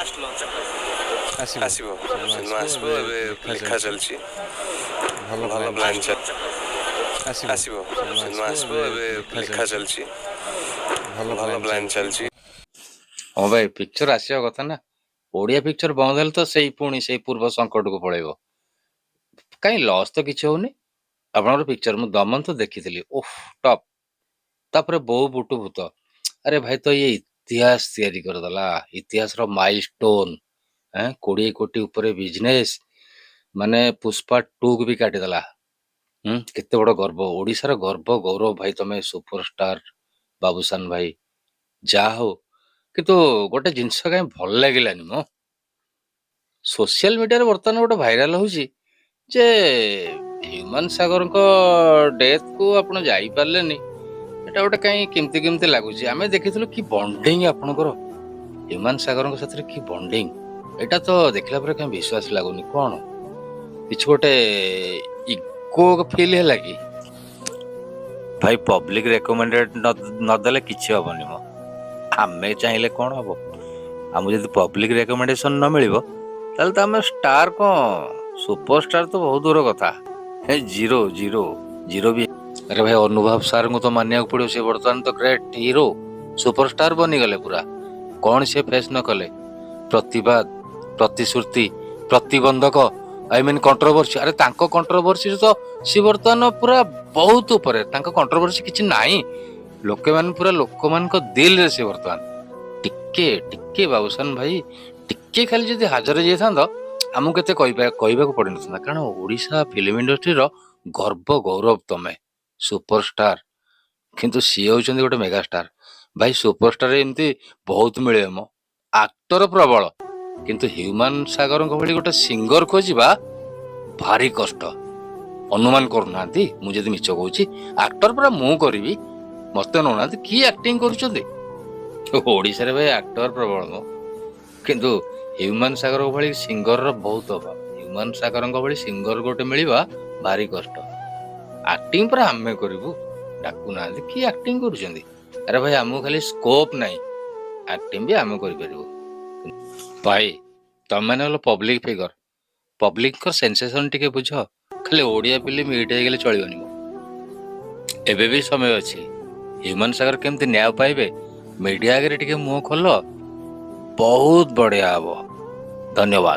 ଆସିବ, ସିନେମା ଆସିବ। ଏବେ ଲେଖା ଚାଲିଛି, ଭଲ ପ୍ଲାନ୍। ଆସିବ, ସିନେମା ଆସିବ। ଏବେ ଲେଖା ଚାଲିଛି, ଭଲ ପ୍ଲାନ୍ ଚାଲିଛି। ହଁ ଭାଇ, ପିକ୍ଚର ଆସିବା କଥା ନା। ଓଡ଼ିଆ ପିକ୍ଚର ବନ୍ଦ ହେଲେ ତ ସେଇ ପୁଣି ସେଇ ପୂର୍ବ ସଙ୍କଟକୁ ପଳେଇବ। କାହିଁ, ଲସ୍ ତ କିଛି ହଉନି ଆପଣଙ୍କର ପିକ୍ଚର। ମୁଁ ଦମନ ତ ଦେଖିଥିଲି, ଓଫ, ଟପ୍। ତାପରେ ବୋଉ ବୁଟୁ ଭୂତ, ଆରେ ଭାଇ, ତ ଇଏ ଇତିହାସ ତିଆରି କରିଦେଲା, ଇତିହାସର ମାଇଲ ଷ୍ଟୋନ। 20 କୋଟି ଉପରେ ବିଜନେସ୍, ମାନେ ପୁଷ୍ପା 2କୁ ବି କାଟିଦେଲା। କେତେ ବଡ ଗର୍ବ, ଓଡ଼ିଶାର ଗର୍ବ, ଗୌରବ ଭାଇ ତମେ, ସୁପରଷ୍ଟାର ବାବୁସାନ ଭାଇ। ଯାହା ହଉ, କିନ୍ତୁ ଗୋଟେ ଜିନିଷ କାହିଁ ଭଲ ଲାଗିଲାନି ମ। ସୋସିଆଲ ମିଡିଆରେ ବର୍ତ୍ତମାନ ଗୋଟେ ଭାଇରାଲ ହଉଛି ଯେ ହ୍ୟୁମାନ ସାଗରଙ୍କ ଡେଥକୁ ଆପଣ ଯାଇପାରିଲେନି। ଏଟା ଗୋଟେ କାହିଁ କେମିତି କେମିତି ଲାଗୁଛି। ଆମେ ଦେଖିଥିଲୁ କି ବଣ୍ଡିଙ୍ଗ ଆପଣଙ୍କର ହ୍ୟୁମାନ ସାଗରଙ୍କ ସାଥିରେ, କି ବଣ୍ଡିଙ୍ଗ। ଏଇଟା ତ ଦେଖିଲା ପରେ କାହିଁ ବିଶ୍ୱାସ ଲାଗୁନି। କଣ କିଛି ଗୋଟେ ଇଗୋ ଫିଲ୍ ହେଲା କି ଭାଇ? ପବ୍ଲିକ ରେକମେଣ୍ଡେଡ ନଦେଲେ କିଛି ହବନି ମ। ଆମେ ଚାହିଁଲେ କଣ ହବ? ଆମକୁ ଯଦି ପବ୍ଲିକ ରେକମେଣ୍ଡେସନ ନ ମିଳିବ, ତାହେଲେ ତ ଆମେ ଷ୍ଟାର କଣ, ସୁପରଷ୍ଟାର ତ ବହୁତ ଦୂର କଥା, ହେ ଜିରୋ, ଜିରୋ, ଜିରୋ ବି। ଆରେ ଭାଇ, ଅନୁଭବ ସାରଙ୍କୁ ତ ମାନିବାକୁ ପଡିବ। ସେ ବର୍ତ୍ତମାନ ତ ଗ୍ରେଟ୍ ହିରୋ, ସୁପରଷ୍ଟାର ବନିଗଲେ ପୁରା। କଣ ସେ ଫେସ୍ ନ କଲେ? ପ୍ରତିବାଦ, ପ୍ରତିଶ୍ରୁତି, ପ୍ରତିବନ୍ଧକ, I mean controversy. ଆରେ ତାଙ୍କ କଣ୍ଟ୍ରୋଭର୍ସି ତ ସେ ବର୍ତ୍ତମାନ ପୁରା ବହୁତ ଉପରେ। ତାଙ୍କ କଣ୍ଟ୍ରୋଭର୍ସି କିଛି ନାହିଁ। ଲୋକମାନେ ପୁରା ଲୋକମାନଙ୍କ ଦିଲରେ ସେ ବର୍ତ୍ତମାନ। ଟିକେ ଟିକେ ବାବୁସାନ ଭାଇ, ଟିକେ ଖାଲି ଯଦି ହାଜର ହେଇଯାଇଥାନ୍ତ, ଆମକୁ କେତେ କହିବାକୁ ପଡିନଥାନ୍ତା। କାରଣ ଓଡ଼ିଶା ଫିଲ୍ମ ଇଣ୍ଡଷ୍ଟ୍ରିର ଗର୍ବ, ଗୌରବ ତମେ, ସୁପରଷ୍ଟାର। କିନ୍ତୁ ସିଏ ହେଉଛନ୍ତି ଗୋଟେ ମେଗାଷ୍ଟାର ଭାଇ। ସୁପରଷ୍ଟାର ଏମିତି ବହୁତ ମିଳିବ ମ, ଆକ୍ଟର ପ୍ରବଳ, କିନ୍ତୁ ହ୍ୟୁମାନ ସାଗରଙ୍କ ଭଳି ଗୋଟେ ସିଙ୍ଗର ଖୋଜିବା ଭାରି କଷ୍ଟ। ଅନୁମାନ କରୁନାହାନ୍ତି ମୁଁ ଯଦି ମିଛ କହୁଛି। ଆକ୍ଟର ପୁରା ମୁଁ କରିବି, ମତେ ନଉନାହାନ୍ତି। କି ଆକ୍ଟିଂ କରୁଛନ୍ତି! ଓଡ଼ିଶାରେ ଭାଇ ଆକ୍ଟର ପ୍ରବଳ ମ, କିନ୍ତୁ ହ୍ୟୁମାନ ସାଗରଙ୍କ ଭଳି ସିଙ୍ଗରର ବହୁତ ଅଭାବ। ହ୍ୟୁମାନ ସାଗରଙ୍କ ଭଳି ସିଙ୍ଗର ଗୋଟେ ମିଳିବା ଭାରି କଷ୍ଟ। ଆକ୍ଟିଂ ପୁରା ଆମେ କରିବୁ, ଡାକୁନାହାନ୍ତି। କି ଆକ୍ଟିଂ କରୁଛନ୍ତି! ଆରେ ଭାଇ, ଆମକୁ ଖାଲି ସ୍କୋପ ନାହିଁ, ଆକ୍ଟିଂ ବି ଆମେ କରିପାରିବୁ। ଭାଇ, ତମେମାନେ ହେଲ ପବ୍ଲିକ ଫିଗର, ପବ୍ଲିକଙ୍କ ସେନ୍ସେସନ ଟିକେ ବୁଝ। ଖାଲି ଓଡ଼ିଆ ଫିଲ୍ମ ହିଟ୍ ହେଇଗଲେ ଚଳିବନି ମ। ଏବେ ବି ସମୟ ଅଛି। ହ୍ୟୁମାନ ସାଗର କେମିତି ନ୍ୟାୟ ପାଇବେ, ମିଡିଆ ଆଗରେ ଟିକେ ମୁହଁ ଖୋଲ, ବହୁତ ବଢିଆ ହବ। ଧନ୍ୟବାଦ।